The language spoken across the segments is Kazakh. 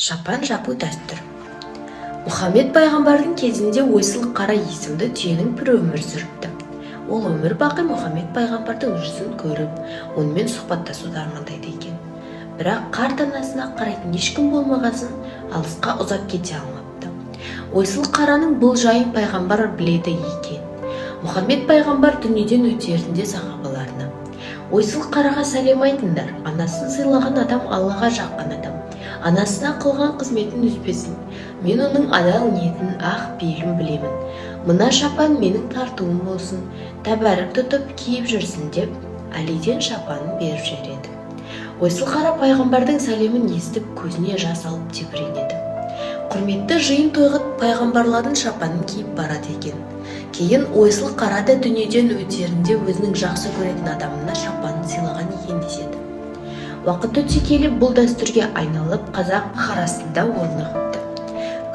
Шапан жабу дәстүр. Мұхаммед пайғамбардың кезінде Ойсыл Қара есімді түйенің пірі өмір сүріпті. Ол өмір бақи Мұхаммед пайғамбардың жүзін көріп, онымен сұхбаттасуды армандайды екен. Бірақ қарт анасына қарайтын ешкім болмағасын, алысқа ұзап кете алмапты. Ойсыл Қараның бұл жайын пайғамбар біледі екен. Мұхаммед пайғамбар дүниеден өтерінде сахабаларына: «Ойсыл Қараға сәлем айтыңдар. Анасын сыйлаған адам – Аллаға жақын адам. Анасына қылған қызметін үзбесін. Мен оның адал ниетін, ақ пейілін білемін. Мына шапан менің тартуым болсын, тәбәрік тұтып киіп жүрсін», – деп, Әлиден шапанын беріп жібереді. Ойсыл Қара пайғамбардың сәлемін естіп, көзіне жас алып тебіренеді. Құрметті жиын тойға пайғамбарлардың шапанын киіп барады екен. Кейін Ойсыл Қара да дүниеден өтерінде өзінің жақсы көретін адамына шапанын сыйлаған екен деседі. Уақыт өте келе бұл дәстүрге айналып, қазақ арасында орнығыпты.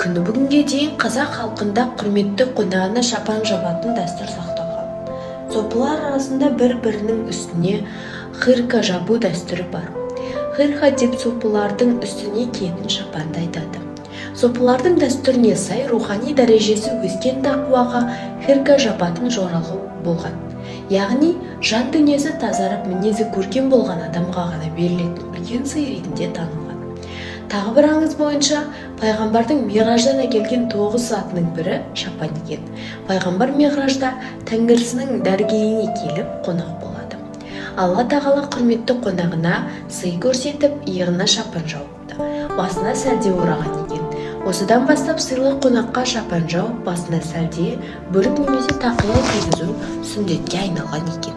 Күні бүгінге дейін қазақ халқында құрметті қонағына шапан жабатын дәстүр сақталған. Сопылар арасында бір бірінің үстіне хирка жабу дәстүрі бар. Хирка деп сопылардың үстіне киетін шапанды айтады. Сопылардың дәстүріне сай, рухани дәрежесі өскен тақуаға хирка жабатын жоралғы болған. Яғни жан дүниесі тазарып, мінезі көркем болған адамға ғана берілетін үлкен сый ретінде танылған. Тағы бір аңыз бойынша, пайғамбардың миғраждан әкелген тоғыз затының бірі шапан екен. Пайғамбар миғражда Тәңірісінің дәргейіне келіп қонақ болады. Алла Тағала құрметті қонағына сый көрсетіп, иығына шапан жауыпты, басына сәлде ораған екен. Осыдан бастап сыйлы қонаққа шапан жауып, басына сәлде, бөрік немесе тақия кигізу сүндетке айналған екен.